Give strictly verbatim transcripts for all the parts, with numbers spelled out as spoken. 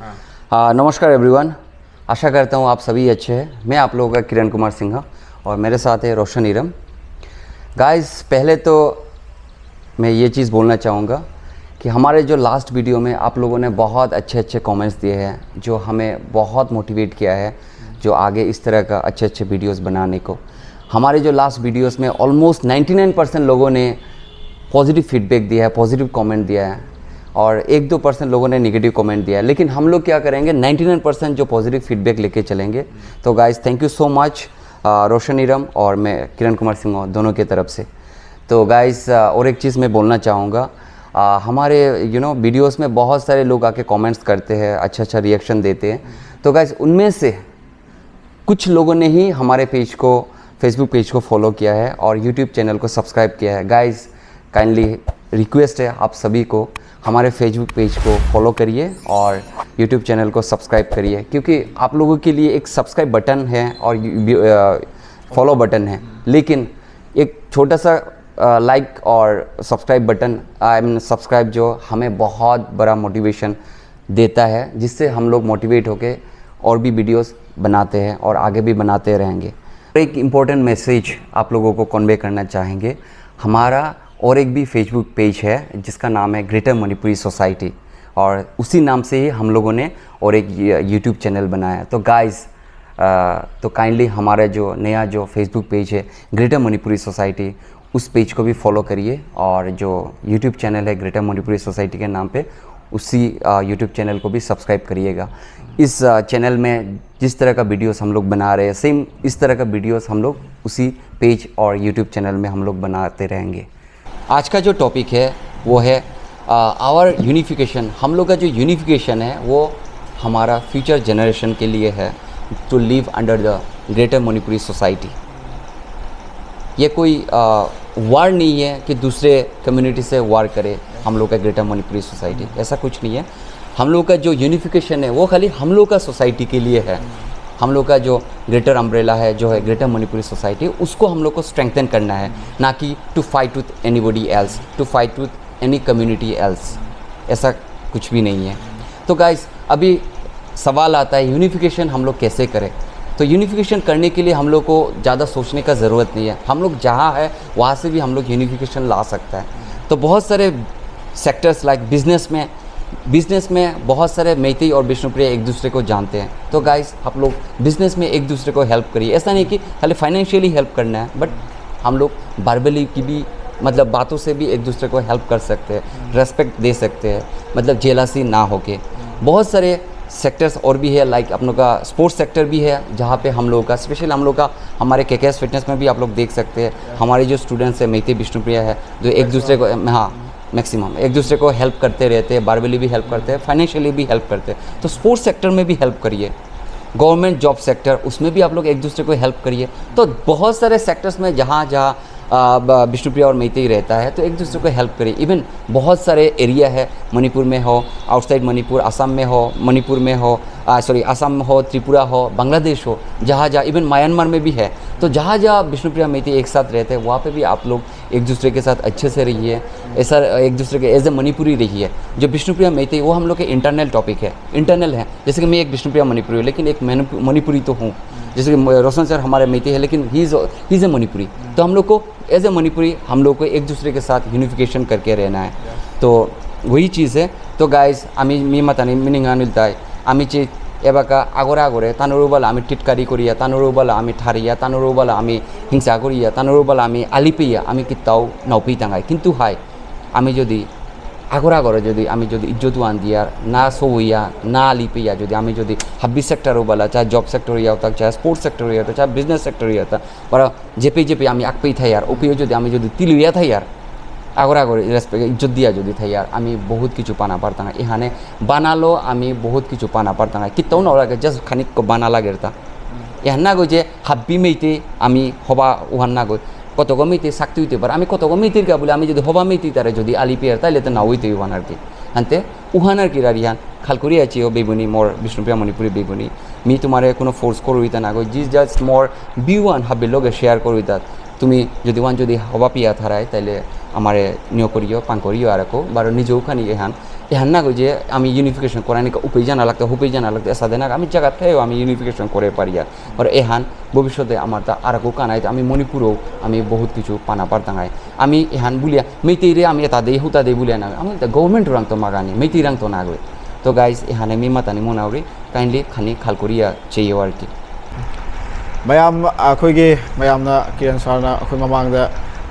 हाँ, नमस्कार एवरीवन। आशा करता हूँ आप सभी अच्छे हैं। मैं आप लोगों का किरण कुमार सिंह और मेरे साथ है रोशन इरम। गाइस, पहले तो मैं ये चीज़ बोलना चाहूँगा कि हमारे जो लास्ट वीडियो में आप लोगों ने बहुत अच्छे अच्छे कमेंट्स दिए हैं, जो हमें बहुत मोटिवेट किया है, जो आगे इस तरह का अच्छे अच्छे वीडियोस बनाने को। हमारे जो लास्ट वीडियोस में ऑलमोस्ट नाइन्टी नाइन परसेंट लोगों ने पॉजिटिव फीडबैक दिया है, पॉजिटिव कमेंट दिया है, और एक दो परसेंट लोगों ने नेगेटिव कमेंट दिया है। लेकिन हम लोग क्या करेंगे, नाइन्टी नाइन परसेंट जो पॉजिटिव फीडबैक लेके चलेंगे। तो guys, thank you so much, Roshan Iram और मैं, किरण कुमार सिंह, दोनों की तरफ से। तो गाइस, और एक चीज़ मैं बोलना चाहूँगा, हमारे यू नो वीडियोस में बहुत सारे लोग आके कमेंट्स करते हैं, अच्छा अच्छा रिएक्शन देते हैं। तो गाइस, उनमें से कुछ लोगों ने ही हमारे पेज को, फेसबुक पेज को फॉलो किया है और यूट्यूब चैनल को सब्सक्राइब किया है। गाइस, काइंडली रिक्वेस्ट है आप सभी को, हमारे फेसबुक पेज को फॉलो करिए और यूट्यूब चैनल को सब्सक्राइब करिए, क्योंकि आप लोगों के लिए एक सब्सक्राइब बटन है और फॉलो बटन है, लेकिन एक छोटा सा लाइक और subscribe button, I mean subscribe, जो हमें बहुत बड़ा मोटिवेशन देता है, जिससे हम लोग मोटिवेट होके और भी वीडियोस बनाते हैं और आगे भी बनाते रहेंगे। एक इम्पोर्टेंट मैसेज आप लोगों को कन्वे करना चाहेंगे। हमारा और एक भी फेसबुक पेज है जिसका नाम है ग्रेटर मणिपुरी सोसाइटी, और उसी नाम से ही हम लोगों ने और एक यूट्यूब चैनल बनाया। तो गाइस, तो काइंडली हमारा जो नया जो फेसबुक पेज है ग्रेटर मणिपुरी सोसाइटी, उस पेज को भी फॉलो करिए, और जो यूट्यूब चैनल है ग्रेटर मणिपुरी सोसाइटी के नाम पे, उसी यूट्यूब चैनल को भी सब्सक्राइब करिएगा। इस चैनल में जिस तरह का वीडियोस हम लोग बना रहे हैं, सेम इस तरह का वीडियोस हम लोग उसी पेज और यूट्यूब चैनल में हम लोग बनाते रहेंगे। आज का जो टॉपिक है वो है आवर यूनिफिकेशन। हम लोग का जो यूनिफिकेशन है वो हमारा फ्यूचर जनरेशन के लिए है, to live under the greater Manipuri society। ये कोई वार नहीं है कि दूसरे कम्युनिटी से वार करे हम लोग का ग्रेटर मणिपुरी सोसाइटी, ऐसा कुछ नहीं है। हम लोग का जो यूनिफिकेशन है वो खाली हम लोग का सोसाइटी के लिए है। हम लोग का जो ग्रेटर अम्ब्रेला है, जो है ग्रेटर मणिपुरी सोसाइटी, उसको हम लोग को स्ट्रेंथन करना है, ना कि to fight with anybody else, to fight with any community else। ऐसा कुछ भी नहीं है। तो गाइस, अभी सवाल आता है यूनिफिकेशन हम लोग कैसे करें। तो यूनिफिकेशन करने के लिए हम लोग को ज़्यादा सोचने का ज़रूरत नहीं है। हम लोग जहाँ है वहाँ से भी हम लोग यूनिफिकेशन ला सकता है। तो बहुत सारे सेक्टर्स लाइक बिजनेस में, बिजनेस में बहुत सारे मैतेई और विष्णुप्रिया एक दूसरे को जानते हैं। तो गाइस, आप लोग बिजनेस में एक दूसरे को हेल्प करिए। ऐसा नहीं कि खाली फाइनेंशियली हेल्प करना है, बट हम लोग वर्बली की भी, मतलब बातों से भी एक दूसरे को हेल्प कर सकते हैं, रेस्पेक्ट दे सकते हैं, मतलब जेलसी ना होके। बहुत सारे सेक्टर्स और भी है, लाइक अपनों का स्पोर्ट्स सेक्टर भी है, जहाँ पे हम लोगों का, स्पेशली हम लोग का, हमारे के के एस फिटनेस में भी आप लोग देख सकते हैं, हमारे जो स्टूडेंट्स हैं मैतेई विष्णुप्रिया है, जो एक दूसरे को, हाँ, मैक्सिमम एक दूसरे को हेल्प करते रहते हैं, वर्बली भी हेल्प करते हैं, फाइनेंशियली भी हेल्प करते हैं। तो स्पोर्ट्स सेक्टर में भी हेल्प करिए, गवर्नमेंट जॉब सेक्टर, उसमें भी आप लोग एक दूसरे को हेल्प करिए। तो बहुत सारे सेक्टर्स में जहाँ जहाँ आ, ब- विष्णुप्रिया और मैतेई रहता है, तो एक दूसरे को हेल्प करिए। इवन बहुत सारे एरिया है, मणिपुर में हो, आउटसाइड मणिपुर, असम में हो, मणिपुर में हो, सॉरी, असम हो, त्रिपुरा हो, बांग्लादेश हो, जहाँ जहाँ, इवन म्यांमार में भी है। तो जहाँ जहाँ विष्णुप्रिया मैतेई एक साथ रहते हैं, वहाँ पे भी आप लोग एक दूसरे के साथ अच्छे से रहिए। ऐसा एक दूसरे के एज ए मणिपुरी रहिए। जो विष्णुप्रिया मैतेई, वो हम लोग के इंटरनल टॉपिक है, इंटरनल है। जैसे कि मैं एक विष्णुप्रिया मणिपुरी हूँ, लेकिन एक मणिपु- मणिपुरी तो हूँ। जैसे कि म- रोशन सर हमारे मैतेई है, लेकिन he is, he is a Manipuri. तो हम लोग को एज ए मणिपुरी हम लोग को एक दूसरे के साथ यूनिफिकेशन करके रहना है। तो वही चीज़ है। तो गाइस, आमी मी मातानी मिनिंग आनिल ताई, आमी चे एबाका आगोरे आगोरे तानुरु बाला आमी टिटकारी करिया, तानुरु बाला आमी ठारिया, तानुरु बाला आमी हिंसा करिया, तानुरु बाला आमी आलिपिया, आमी किताउ नाउपी तंगाई। किंतु हाय, आमी जदि आगोरे आगोरे जदि आमी जदि इज्जत वान दिया, ना सोया, ना आलिपिया, जदि आमी जदि हब्बी सेक्टर बाला, चाहे जॉब सेक्टर या तक, चाहे स्पोर्ट्स सेक्टर या तक, चाहे बिजनेस सेक्टर या तक, पर जेपे जेपे आमी आकपे थायार, ओपे जदि आमी जदि तिलुया थायार, आगोरे आगोरे रेस्पेक्ट इज्जत दिया जदि थायार, आमी बहुत किछु पाना पारतांगा। इहाने बानालो आमी बहुत किछु पाना पारतांगा। किताउ ना लगे, जस्ट खानिक को बाना लागेरता। इहान ना गो जे हब्बी मैतेई आमी हबा उहान ना गो। कतगो मैतेई शक्ति हइते पारे। आमी कतगो मैतेईर का बोले, आमी जदि हबा मैतेई तारे जदि आलिपियार, ताइले तो ना हइते उहान आर कि। हानते उहान आर कि रारिहान, खाल करिया चियो बेबुनी, मोर विष्णुप्रिया मणिपुरी बेबुनी। मी तुम्हारे कोनो फोर्स करो इता ना गो, जिस जस्ट मोर व्यू आन हब्बी लोगे शेयर करो इता। तुमी जदि वान जदि हबा पिया थाराय, ताइले हमारे नियो करियो, पां करियो आर को, बारो निजो खानी एहान। এহান না কই যে আমি ইউনিফিকেশন করানি কা উপেই জানা লাগতো, হুপেই জানা লাগতো, এসাদে না, আমি জাগাত থাইও আমি ইউনিফিকেশন করে পারিয়ার। আর এহান ভবিষ্যতে আমার তা আরাকো কানাই তা আমি মণিপুরেও আমি বহুত কিছু পানা পারতাঙাই। আমি এহান বুলিয়া মেইতেইরে আমি এতা দেই হুতা দেই বুলিয়া না, আমি তা গভর্নমেন্ট রাং তো মাগানি, মেইতেই রাং তো না গই। তো গাইস, এহানে মি মাতানি মনাউরি, কাইন্ডলি খানি খাল করিয়া চেয়েও আর কি। ꯃꯌꯥꯝ ꯑꯩꯈꯣꯏꯒꯤ ꯃꯌꯥꯝꯅ ꯀꯤꯔꯟ ꯁꯥꯔꯅ ꯑꯩꯈꯣꯏ ꯃꯃꯥꯡꯗ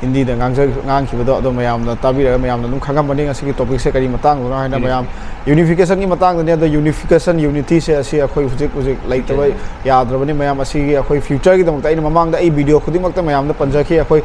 ꯍꯤꯟꯗꯤꯗ ꯉꯥꯡꯖ ꯉꯥꯡꯈꯤꯕꯗꯣ ꯑꯗꯣ ꯃꯌꯥꯝꯅ ꯇꯥꯕꯤꯔꯒ ꯃꯌꯥꯝꯅ ꯑꯗꯨꯝ ꯈꯪꯉꯝꯃꯅꯤ ꯉꯁꯤꯒꯤ ꯇꯣꯄꯤꯛꯁꯦ ꯀꯔꯤ ꯃꯇꯥꯡꯗꯅꯣ ꯍꯥꯏꯅ꯫ ꯃꯌꯥꯝ ꯌꯨꯅꯤꯐꯤꯀꯦꯁꯟꯒꯤ ꯃꯇꯥꯡꯗꯅꯦ꯫ ꯑꯗꯣ ꯌꯨꯅꯤꯐꯤꯀꯦꯁꯟ, ꯌꯨꯅꯤꯇꯤꯁꯦ ꯑꯁꯤ ꯑꯩꯈꯣꯏ ꯍꯧꯖꯤꯛ ꯍꯧꯖꯤꯛ ꯂꯩꯇꯕ ꯌꯥꯗ꯭ꯔꯕꯅꯤ ꯃꯌꯥꯝ꯫ ꯑꯁꯤꯒꯤ ꯑꯩꯈꯣꯏ ꯐ꯭ꯌꯨꯆꯔꯒꯤꯗꯃꯛꯇ ꯑꯩꯅ ꯃꯃꯥꯡꯗ ꯑꯩ ꯚꯤꯗꯤꯑꯣ ꯈꯨꯗꯤꯡꯃꯛꯇ ꯃꯌꯥꯝꯗ ꯄꯟꯖꯈꯤ꯫ ꯑꯩꯈꯣꯏ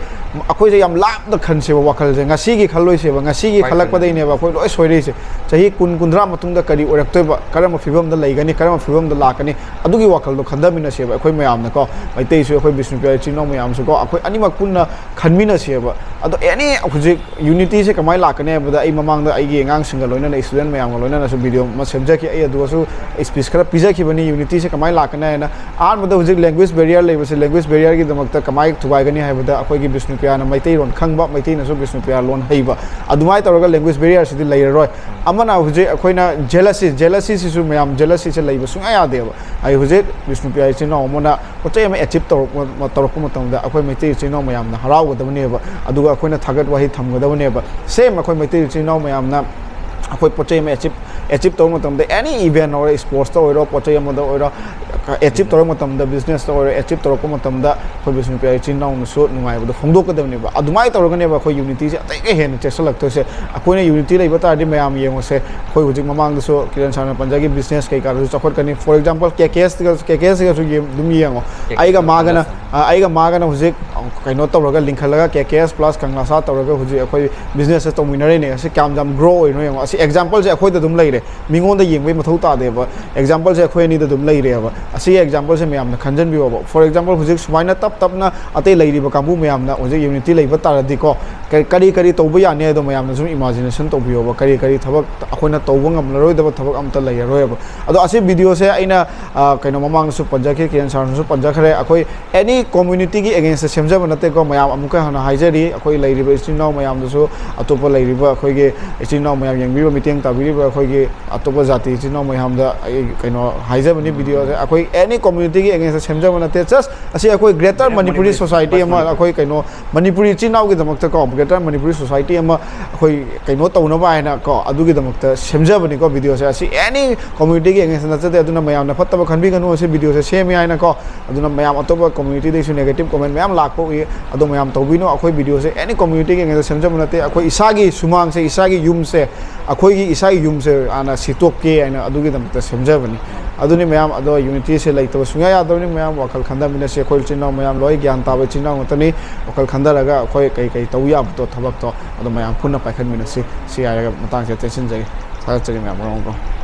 ꯑꯩꯈꯣꯏꯁꯦ ꯌꯥꯝ ꯂꯥꯞꯅ ꯈꯟꯁꯦꯕ ꯋꯥꯈꯜꯁꯦ꯫ ꯉꯁꯤꯒꯤ ꯈꯜꯂꯣꯏꯁꯦꯕ꯫ ꯉꯁꯤꯒꯤ ꯈꯜꯂꯛꯄꯗꯩꯅꯦꯕ ꯑꯩꯈꯣꯏ ꯂꯣꯏ ꯁꯣꯏꯔꯛꯏꯁꯦ꯫ ꯆꯍꯤ ꯀꯨꯟ, ꯀꯨꯟꯊ꯭ꯔꯥ ꯃꯇꯨꯡꯗ ꯀꯔꯤ ꯑꯣꯏꯔꯛꯇꯣꯏꯕ, ꯀꯔꯝꯕ ꯐꯤꯕꯝꯗ ꯂꯩꯒꯅꯤ, ꯀꯔꯝꯕ ꯐꯤꯕꯝꯗ ꯂꯥꯛꯀꯅꯤ, ꯑꯗꯨꯒꯤ ꯋꯥꯈꯜꯗꯣ ꯈꯟꯊꯃꯤꯟꯅꯁꯦꯕ ꯑꯩꯈꯣꯏ ꯃꯌꯥꯝꯅꯀꯣ꯫ ꯃꯩꯇꯩꯁꯨ, ꯑꯩꯈꯣꯏ ꯕꯤꯁꯅꯨꯄ꯭ꯔꯤꯌꯥ ꯏꯆꯤꯟ ꯏꯅꯥꯎ ꯃꯌꯥꯝꯁꯨꯀꯣ, ꯑꯩꯈꯣꯏ ꯑꯅꯤꯃꯛ ꯄꯨꯟꯅ ꯈꯟꯃꯤꯟꯅꯁꯦꯕ꯫ ꯑꯗꯣ ꯑꯦꯅꯤ ꯍꯧꯖꯤꯛ ꯌꯨꯅꯤꯇꯤꯁꯦ ꯀꯃꯥꯏꯅ ꯂꯥꯛꯀꯅꯤ ꯍꯥꯏꯕꯗ, ꯑꯩ ꯃꯃꯥꯡꯗ ꯑꯩꯒꯤ ꯑꯉꯥꯡꯁꯤꯡꯒ ꯂꯣꯏꯅꯅ, ꯏꯁꯇꯨꯗꯦꯟ ꯃꯌꯥꯝꯒ ꯂꯣꯏꯅꯅꯁꯨ ꯚꯤꯗꯤꯑꯣ ꯑꯃ ꯁꯦꯝꯖꯈꯤ꯫ ꯑꯩ ꯑꯗꯨꯒꯁꯨ ꯁ꯭ꯄꯤꯆ ꯈꯔ ꯄꯤꯖꯈꯤꯕꯅꯤ ꯌꯨꯅꯤꯇꯤꯁꯦ ꯀꯃꯥꯏꯅ ꯂꯥꯛꯀꯅꯤ ꯍꯥꯏꯅ꯫ ꯑꯍꯥꯟꯕꯗ ꯍꯧꯖꯤꯛ ꯂꯦꯡꯒ꯭ꯋꯦꯖ ꯕꯦꯔꯤꯌꯔ ꯂꯩꯕꯁꯦ, ꯂꯦꯡꯒ꯭ꯋꯦꯖ ꯕꯦꯔꯤꯌꯔꯒꯤꯗꯃꯛꯇ ꯀꯃꯥꯏꯅ ꯊꯨꯒꯥꯏꯒꯅꯤ ꯍꯥꯏꯕꯗ, ꯑꯩꯈꯣꯏꯒꯤ ꯕꯤꯁꯅꯨꯄ꯭ꯔꯤꯌꯥꯅ ꯃꯩꯇꯩꯂꯣꯟ ꯈꯪꯕ, ꯃꯩꯇꯩꯅꯁꯨ ꯕꯤꯁꯅꯨꯄ꯭ꯔꯤꯌꯥ ꯂꯣꯟ ꯍꯩꯕ, ꯑꯗꯨꯃꯥꯏꯅ ꯇꯧꯔꯒ ꯂꯦꯡꯒ꯭ꯋꯦꯖ ꯕꯦꯔꯤꯌꯔꯁꯤꯗꯤ ꯂꯩꯔꯔꯣꯏ꯫ ꯑꯃꯅ ꯍꯧꯖꯤꯛ ꯑꯩꯈꯣꯏꯅ ꯖꯦꯂꯁꯤ, ꯖꯦꯂꯁꯤꯁꯤꯁꯨ ꯃꯌꯥꯝ, ꯖꯦꯂꯁꯤꯁꯦ ꯂꯩꯕ ꯁꯨꯡꯌꯥ ꯌꯥꯗꯦꯕ꯫ ꯑꯩ ꯍꯧꯖꯤꯛ ꯕꯤꯁꯅꯨꯄ꯭ꯔꯤꯌꯥ ꯏꯆꯤꯟ ꯏꯅꯥꯎ ꯑꯃꯅ ꯄꯣꯠ ꯆꯩ ꯑꯃ ꯑꯦꯆꯤꯞ ꯇꯧꯔꯛꯄ, ꯇꯧꯔꯛꯄ ꯃꯇꯝꯗ ꯑꯩꯈꯣꯏ ꯃꯩꯇꯩ ꯏꯆꯤꯟ ꯏꯅꯥꯎ ꯃꯌꯥꯝꯅ ꯍꯔꯥꯎꯒꯗꯕꯅꯦꯕ, ꯑꯗꯨꯒ ꯑꯩꯈꯣꯏꯅ ꯊꯥꯒꯠ ꯋꯥꯍꯩ ꯊꯝꯒꯗꯕꯅꯦꯕ꯫ ꯁꯦꯝ ꯑꯩꯈꯣꯏ ꯃꯩꯇꯩ ꯏꯆꯤꯟ ꯏꯅꯥꯎ ꯃꯌꯥꯝꯅ ꯑꯩꯈꯣꯏ ꯄꯣꯠ ꯆꯩ ꯑꯃ ꯑꯦꯆꯤꯞ, ꯑꯦꯆꯤꯞ ꯇꯧꯕ ꯃꯇꯝꯗ, ꯑꯦꯅꯤ ꯏꯚꯦꯟ ꯑꯣꯏꯔꯣ, ꯁ꯭ꯄꯣꯔꯠꯁꯇ ꯑꯣꯏꯔꯣ, ꯄꯣꯠ ꯆꯩ ꯑꯃꯗ ꯑꯣꯏꯔꯣ, ꯑꯦꯆꯤꯞ ꯇꯧꯔꯛꯄ ꯃꯇꯝꯗ, ꯕꯤꯖꯤꯅꯦꯁꯇ ꯑꯣꯏꯔꯣ, ꯑꯦꯆꯤꯞ ꯇꯧꯔꯛꯄ ꯃꯇꯝꯗ ꯑꯩꯈꯣꯏ ꯕꯤꯁꯅꯨꯄ꯭ꯔꯤꯌꯥ ꯏꯆꯤꯟ ꯏꯅꯥꯎꯅꯁꯨ ꯅꯨꯡꯉꯥꯏꯕꯗꯣ ꯐꯣꯡꯗꯣꯛꯀꯗꯕꯅꯦꯕ꯫ ꯑꯗꯨꯃꯥꯏꯅ ꯇꯧꯔꯒꯅꯦꯕ ꯑꯩꯈꯣꯏ ꯌꯨꯅꯤꯇꯤꯁꯦ ꯑꯇꯩꯒ ꯍꯦꯟꯅ ꯆꯦꯛꯁꯤꯜꯂꯛꯇꯣꯏꯁꯦ꯫ ꯑꯩꯈꯣꯏꯅ ꯌꯨꯅꯤꯇꯤ ꯂꯩꯕ ꯇꯥꯔꯗꯤ ꯃꯌꯥꯝ ꯌꯦꯡꯉꯨꯁꯦ, ꯑꯩꯈꯣꯏ ꯍꯧꯖꯤꯛ ꯃꯃꯥꯡꯗꯁꯨ ꯀꯤꯔꯟ ꯁꯥꯔꯅ ꯄꯟꯖꯈꯤ, ꯕꯤꯖꯤꯅꯦꯁ ꯀꯩꯀꯥꯗꯁꯨ ꯆꯥꯎꯈꯠꯀꯅꯤ꯫ ꯐꯣꯔ ꯑꯦꯛꯖꯥꯝꯄꯜ, ꯀꯦ ꯀꯦ ꯑꯦꯁꯇꯒ, ꯀꯦ ꯀꯦ ꯑꯦꯁꯇꯒꯁꯨ ꯌꯦꯡ-, ꯑꯗꯨꯝ ꯌꯦꯡꯉꯣ꯫ ꯑꯩꯒ ꯃꯥꯒꯅ, ꯑ, ꯑꯩꯒ ꯃꯥꯒꯅ ꯍꯧꯖꯤꯛ ꯀꯩꯅꯣ ꯇꯧꯔꯒ, ꯂꯤꯡꯈꯠꯂꯒ, ꯀꯦ ꯀꯦ ꯑꯦꯁ ꯄ꯭ꯂꯁ ꯀꯪꯂꯥꯁꯥ ꯇꯧꯔꯒ ꯍꯧꯖꯤꯛ ꯑꯩꯈꯣꯏ ꯕꯤꯖꯤꯅꯦꯁꯁꯦ ꯇꯧꯃꯤꯟꯅꯔꯤꯅꯦ꯫ ꯑꯁꯤ ꯀꯌꯥꯝ ꯌꯥꯝ ꯒ꯭ꯔꯣ ꯑꯣꯏꯔꯤꯅꯣ ꯌꯦꯡꯉꯣ꯫ ꯑꯁꯤ ꯑꯦꯛꯖꯥꯝꯄꯜꯁꯦ ꯑꯩꯈꯣꯏꯗ ꯑꯗꯨꯝ ꯂꯩꯔꯦ, ꯃꯤꯉꯣꯟꯗ ꯌꯦꯡꯕꯩ ꯃꯊꯧ ꯇꯥꯗꯦꯕ꯫ ꯑꯦꯛꯖꯥꯝꯄꯜꯁꯦ ꯑꯩꯈꯣꯏ ꯑꯅꯤꯗ ꯑꯗꯨꯝ ꯂꯩꯔꯦꯕ꯫ ꯑꯁꯤꯒꯤ ꯑꯦꯛꯖꯥꯝꯄꯜꯁꯦ ꯃꯌꯥꯝꯅ ꯈꯟꯖꯟꯕꯤꯌꯣꯕ꯫ For example, ꯍꯧꯖꯤꯛ ꯁꯨꯃꯥꯏꯅ ꯇꯞ ꯇꯞꯅ ꯑꯇꯩ ꯂꯩꯔꯤꯕ ꯀꯥꯡꯕꯨ ꯃꯌꯥꯝꯅ ꯍꯧꯖꯤꯛ unity ꯂꯩꯕ ꯇꯥꯔꯗꯤꯀꯣ, ꯀ-, ꯀꯔꯤ ꯀꯔꯤ ꯇꯧꯕ ꯌꯥꯅꯤ ꯍꯥꯏꯗꯣ ꯃꯌꯥꯝꯅ ꯁꯨꯝ imagination ꯇꯧꯕꯤꯌꯣꯕ꯫ ꯀꯔꯤ ꯀꯔꯤ ꯊꯕꯛ ꯑꯩꯈꯣꯏꯅ ꯇꯧꯕ ꯉꯝꯂꯔꯣꯏꯗꯕ ꯊꯕꯛ ꯑꯝꯇ ꯂꯩꯔꯔꯣꯏꯕ꯫ ꯑꯗꯣ ꯑꯁꯤ ꯚꯤꯗꯤꯑꯣꯁꯦ ꯑꯩꯅ, ꯑ, ꯀꯩꯅꯣ, ꯃꯃꯥꯡꯗꯁꯨ ꯄꯟꯖꯈꯤ, ꯀꯤꯔꯟ ꯁꯥꯔꯅꯁꯨ ꯄꯟꯖꯈ꯭ꯔꯦ, ꯑꯩꯈꯣꯏ any communityꯒꯤ againstꯇ ꯁꯦꯝꯖꯕ ꯅꯠꯇꯦꯀꯣ꯫ ꯃꯌꯥꯝ ꯑꯃꯨꯛꯀ ꯍꯟꯅ ꯍꯥꯏꯖꯔꯤ, ꯑꯩꯈꯣꯏ ꯂꯩꯔꯤꯕ ꯏꯆꯤꯟ ꯏꯅꯥꯎ ꯃꯌꯥꯝꯗꯁꯨ, ꯑꯇꯣꯞꯄ ꯂꯩꯔꯤꯕ ꯑꯩꯈꯣꯏꯒꯤ ꯏꯆꯤꯟ ꯏꯅꯥꯎ ꯃꯌꯥꯝ ꯌꯦꯡꯕꯤꯕ, ꯃꯤꯠꯌꯦꯡ ꯇꯥꯕꯤꯔꯤꯕ ꯑꯩꯈꯣꯏꯒꯤ ꯑꯇꯣꯞꯄ ꯖꯥꯇꯤ ꯏꯆꯤꯟ ꯏꯅꯥꯎ ꯃꯌꯥꯝꯗ ꯑꯩ ꯀꯩꯅꯣ ꯍꯥꯏꯖꯕꯅꯤ, ꯚꯤꯗꯤꯑꯣꯁꯦ ꯑꯩꯈꯣꯏ any communityꯒꯤ againstꯇ ꯁꯦꯝꯖꯕ ꯅꯠꯇꯦ꯫ Just ꯑꯁꯤ ꯑꯩꯈꯣꯏ Greater Manipuri Society ꯑꯃ, ꯑꯩꯈꯣꯏ ꯀꯩꯅꯣ, ꯃꯅꯤꯄꯨꯔꯤ ꯏꯆꯤꯟ ꯏꯅꯥꯎꯒꯤꯗꯃꯛꯇꯀꯣ, Greater Manipuri Society ꯑꯃ ꯑꯩꯈꯣꯏ ꯀꯩꯅꯣ ꯇꯧꯅꯕ ꯍꯥꯏꯅꯀꯣ, ꯑꯗꯨꯒꯤꯗꯃꯛꯇ ꯁꯦꯝꯖꯕꯅꯤꯀꯣ ꯚꯤꯗꯤꯑꯣꯁꯦ꯫ ꯑꯁꯤ any communityꯒꯤ againstꯇ ꯅꯠꯆꯗꯦ, ꯑꯗꯨꯅ ꯃꯌꯥꯝꯅ ꯐꯠꯇꯕ ꯈꯟꯕꯤꯒꯅꯨ꯫ ꯑꯁꯤ ꯚꯤꯗꯤꯑꯣꯁꯦ ꯁꯦꯝꯃꯤ ꯍꯥꯏꯅꯀꯣ, ꯑꯗꯨꯅ ꯃꯌꯥꯝ ꯑꯇꯣꯞꯄ communityꯗꯩꯁꯨ negative comment ꯃꯌꯥꯝ ꯂꯥꯛꯄ ꯎꯏ, ꯑꯗꯣ ꯃꯌꯥꯝ ꯇꯧꯕꯤꯅꯨ꯫ ꯑꯩꯈꯣꯏ ꯚꯤꯗꯤꯑꯣꯁꯦ any communityꯒꯤ againstꯇ ꯁꯦꯝꯖꯕ ꯅꯠꯇꯦ꯫ ꯑꯩꯈꯣꯏ ꯏꯁꯥꯒꯤ ꯁꯨꯃꯥꯡꯁꯦ, ꯏꯁꯥꯒꯤ ꯌꯨꯝꯁꯦ, ꯑꯩꯈꯣꯏꯒꯤ ꯏꯁꯥꯒꯤ ꯌꯨꯝꯁꯦ ꯍꯥꯟꯅ ꯁꯤꯠꯇꯣꯛꯀꯦ ꯍꯥꯏꯅ ꯑꯗꯨꯒꯤꯗꯃꯛꯇ ꯁꯦꯝꯖꯕꯅꯤ꯫ ꯑꯗꯨꯅꯤ ꯃꯌꯥꯝ, ꯑꯗꯣ unityꯁꯦ ꯂꯩꯇꯕ ꯁꯨꯡꯌꯥ ꯌꯥꯗꯕꯅꯤ꯫ ꯃꯌꯥꯝ ꯋꯥꯈꯜ ꯈꯟꯊꯃꯤꯟꯅꯁꯤ꯫ ꯑꯩꯈꯣꯏ ꯏꯆꯤꯟ ꯏꯅꯥꯎ ꯃꯌꯥꯝ ꯂꯣꯏ ꯒ꯭ꯌꯥꯟ ꯇꯥꯕ ꯏꯆꯤꯟ ꯏꯅꯥꯎ ꯉꯥꯛꯇꯅꯤ꯫ ꯋꯥꯈꯜ ꯈꯟꯊꯔꯒ ꯑꯩꯈꯣꯏ ꯀꯩ ꯀꯩ ꯇꯧ ꯌꯥꯕꯗꯣ ꯊꯕꯛꯇꯣ ꯑꯗꯣ ꯃꯌꯥꯝ ꯄꯨꯟꯅ ꯄꯥꯏꯈꯠꯃꯤꯟꯅꯁꯤ꯫ ꯁꯤ ꯍꯥꯏꯔꯒ ꯃꯇꯥꯡꯁꯤꯗ ꯇꯦꯟꯁꯤꯟꯖꯒꯦ꯫ ꯊꯥꯒꯠꯆꯔꯤ ꯃꯌꯥꯝ, ꯃꯔꯨꯞ꯫